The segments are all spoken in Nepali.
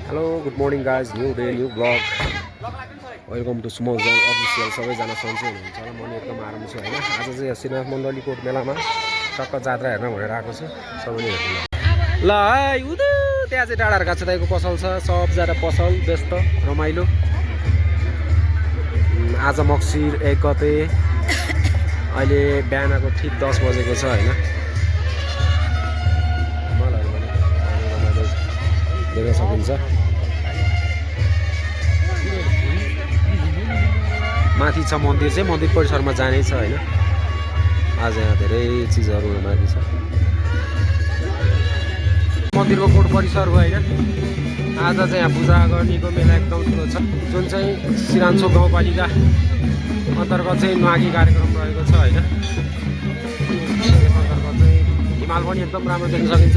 Hello good morning guys new day new blog welcome to small जन अफिसियल सबैजना सन्चै हुनुहुन्छ होला म नि एकदम आराम छु होइन आज चाहिँ श्रीनाथ मण्डली कोट मेलामा टक्क जात्रा हेर्न भनेर आएको छु सबैले हेर्नु ल है उदु त्यहाँ चाहिँ डाँडाहरू गाछ दाइको पसल छ सबजना पसल व्यस्त रमाइलो आज मक्सिर 1 गते अहिले बिहानको ठिक 10 बजेको छ होइन देख्न सकिन्छ माथि छ मन्दिर चाहिँ मन्दिर परिसरमा जाने छ होइन आज यहाँ धेरै चिजहरू बाँकी छ मन्दिरको कोट परिसर हो होइन आज चाहिँ यहाँ पूजा गर्नेको मेला एकदम ठुलो छ जुन चाहिँ सिरान्चोक गाउँपालिका अन्तर्गत चाहिँ न्वागी कार्यक्रम रहेको छ होइन यस अन्तर्गत चाहिँ हिमाल पनि एकदम राम्रो देख्न सकिन्छ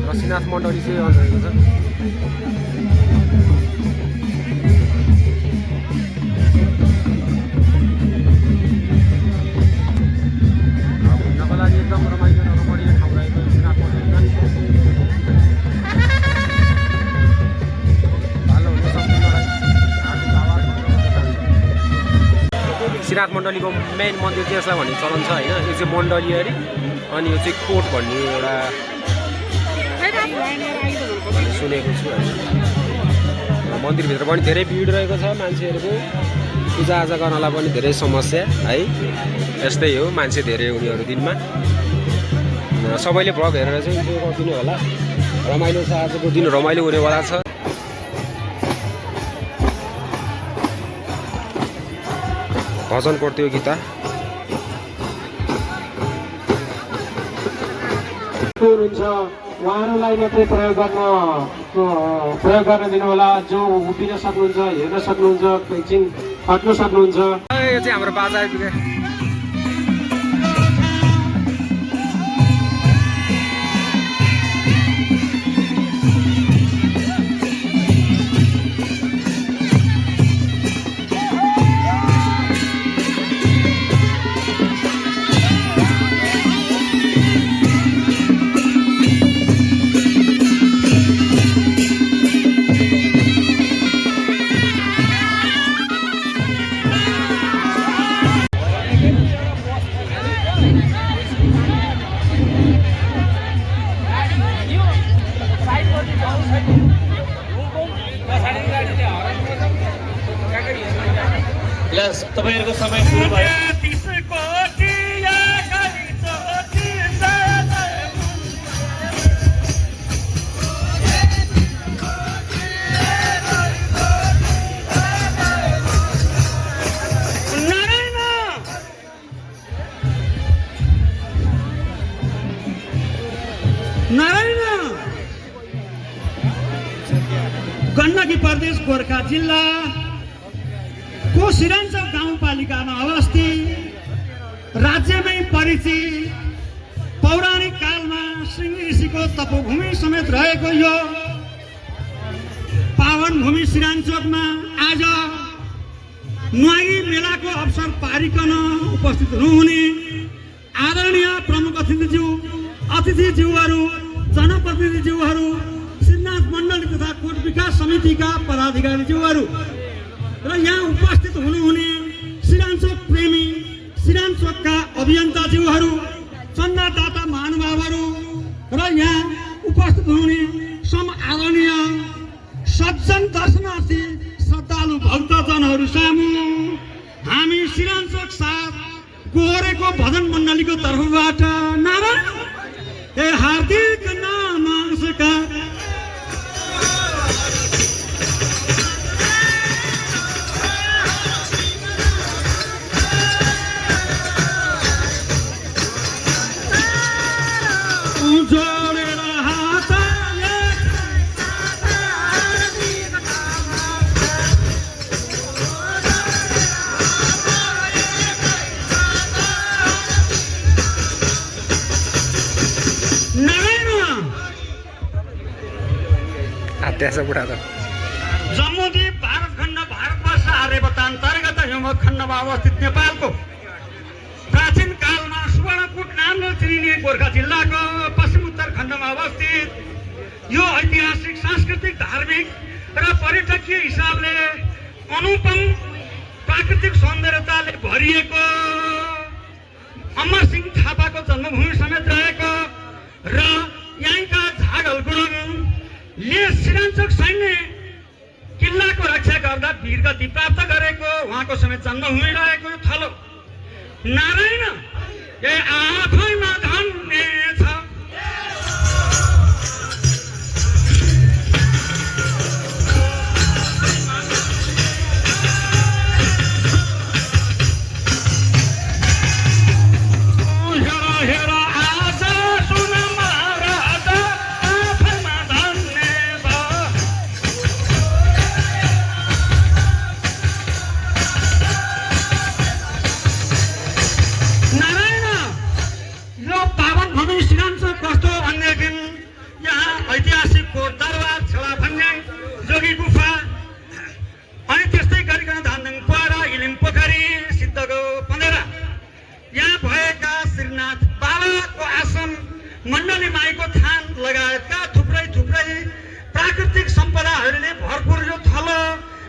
र श्रीनाथ मण्डली चाहिँ रहेको छ घुम्नको लागि एकदम रमाइलो रमणीय ठाउँ रहेको श्रीनाथ मण्डलीमा भालो हुने सम्पूर्णलाई हार्दिक आभार श्रीनाथ मण्डलीको मेन मन्दिर चाहिँ यसलाई भन्ने चलन छ होइन यो चाहिँ मण्डली अरे अनि यो चाहिँ कोट भन्ने एउटा सुनेको छु होइन मन्दिरभित्र पनि धेरै भिड रहेको छ मान्छेहरूको पूजाआजा गर्नलाई पनि धेरै समस्या है यस्तै हो मान्छे धेरै हुनेहरू दिनमा सबैले भ्लग हेरेर चाहिँ इन्जोय गरिदिनु होला रमाइलो छ आजको दिन रमाइलो हुनेवाला छ भजन प्रतियोगिता हुनुहुन्छ उहाँहरूलाई मात्रै प्रयोग गर्न दिनु होला जो उभिन सक्नुहुन्छ हेर्न सक्नुहुन्छ एकछिन हट्न सक्नुहुन्छ यो चाहिँ हाम्रो बाजा आइपुग्यो तपाईहरुको समय सुरु भयो गण्डकी प्रदेश गोर्खा जिल्ला को सिरान्चोक गाउँपालिकामा अवस्थित राज्यमै परिचित पौराणिक कालमा सिंह ऋषिको तपोभूमि समेत रहेको यो पावन भूमि सिरान्चोकमा आज न्वागी मेलाको अवसर पारिकन उपस्थित हुनुहुने आदरणीय प्रमुख अतिथिज्यूहरू जनप्रतिनिधिज्यूहरू श्रीनाथ मण्डली तथा कोट विकास समितिका पदाधिकारीज्यूहरू र यहाँ उपस्थित हुनुहुने श्रीरान्चोक प्रेमी श्रीरान्चोकका अभियन्ताज्यूहरू चन्दादाता महानुभावहरू र यहाँ उपस्थित हुनुहुने सम आदरणीय सज्जन दर्शनार्थी श्रद्धालु भक्तजनहरू सामु हामी श्रीरान्चोक साथ गोरेको भजन मण्डलीको तर्फबाट हार्दिक नमस्कार जम्मूद्वीप भारत खण्ड भारतवर्ष आर्यभट्ट अन्तर्गत हिमवत खण्डमा अवस्थित नेपालको प्राचीन कालमा सुवर्णकुट नामले चिनिने गोर्खा जिल्लाको पश्चिम उत्तर खण्डमा अवस्थित यो ऐतिहासिक सांस्कृतिक धार्मिक र पर्यटकीय हिसाबले अनुपम प्राकृतिक सौन्दर्यताले भरिएको अमर सिंह थापाको जन्मभूमि समेत रहेको र यहाँका झागल गुरुङले सिराञ्चोक सैन्य किल्लाको रक्षा गर्दा वीरगति प्राप्त गरेको उहाँको समेत जन्मभूमि रहेको थलो नारायण ए आफैमा धन्य छ। मण्डली माईको थान लगायतका थुप्रै प्राकृतिक सम्पदाहरूले भरपुर यो थलो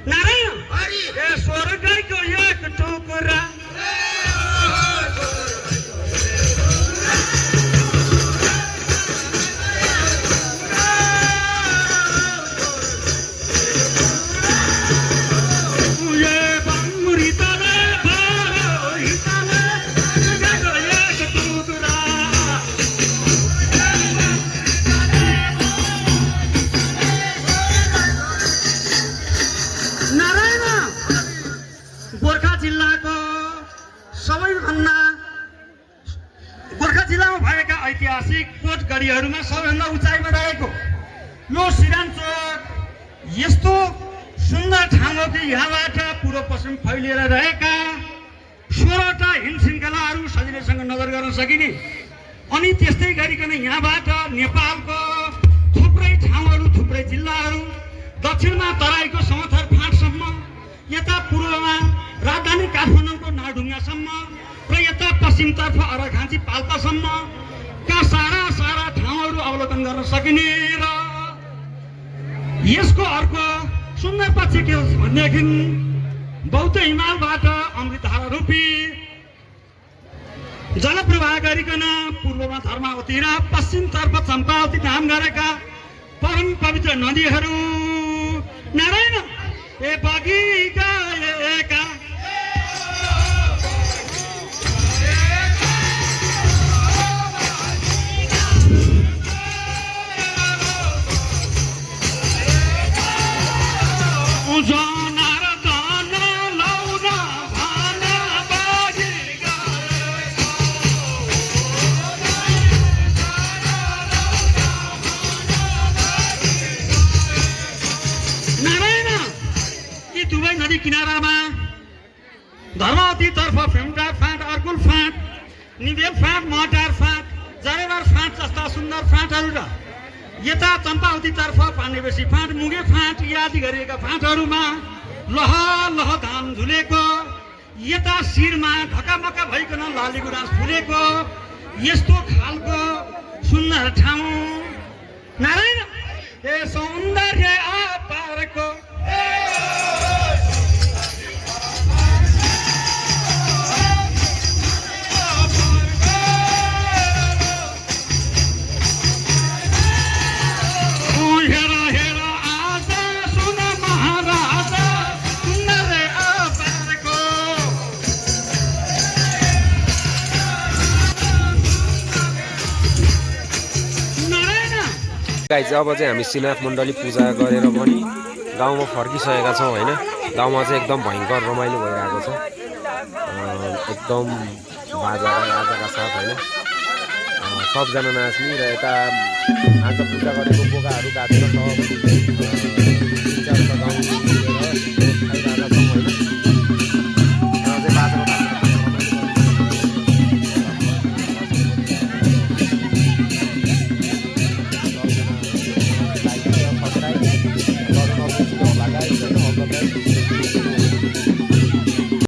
नारायण ए स्वर्गको एक टुक्रा ऐतिहासिक कोटगढीहरूमा सबैभन्दा उचाइमा रहेको यो सिराञ्चोक यस्तो सुन्दर ठाउँ हो कि यहाँबाट पूर्व पश्चिम फैलिएर रहेका 16वटा हिम श्रृङ्खलाहरू सजिलैसँग नजर गर्न सकिने अनि त्यस्तै गरिकन यहाँबाट नेपालको थुप्रै ठाउँहरू थुप्रै जिल्लाहरू दक्षिणमा तराईको समथर फाँटसम्म यता पूर्वमा राजधानी काठमाडौँको नाडुङ्गासम्म र यता पश्चिमतर्फ अर्घाखाँची पाल्पासम्म का सारा ठाउँहरू अवलोकन गर्न सकिने र यसको अर्को सुन्दर पक्ष के हो भनेदेखि बौद्ध हिमालबाट अमृतधारा रूपी जलप्रवाह गरिकन पूर्वमा धर्मावती र पश्चिमतर्फ चम्पावती नाम गरेका परम पवित्र नदीहरू नारायण ए बगी गएका किनारामा धर्मावती तर्फ फेमटार फाँट अर्कुल फाँट निदेल फाँट महटार फाँट जरेवार फाँट जस्ता सुन्दर फाँटहरू र यता चम्पावती तर्फ पाण्डेबेसी फाँट मुगे फाँट आदि गरिएका फाँटहरूमा लह लह धान झुलेको यता शिरमा ढकामका भइकन लाली गुराँस फुलेको यस्तो खालको सुन्दर ठाउँ नारायण ए सौन्दर्य अपारको गाइज अब चाहिँ हामी श्रीनाथ मण्डली पूजा गरेर पनि गाउँमा फर्किसकेका छौँ होइन। गाउँमा चाहिँ एकदम भयङ्कर रमाइलो भइरहेको छ, एकदम बाजा आजाका साथ होइन। सबजना नाच्ने र यता आज पूजा गरेको बोकाहरू काटेर सब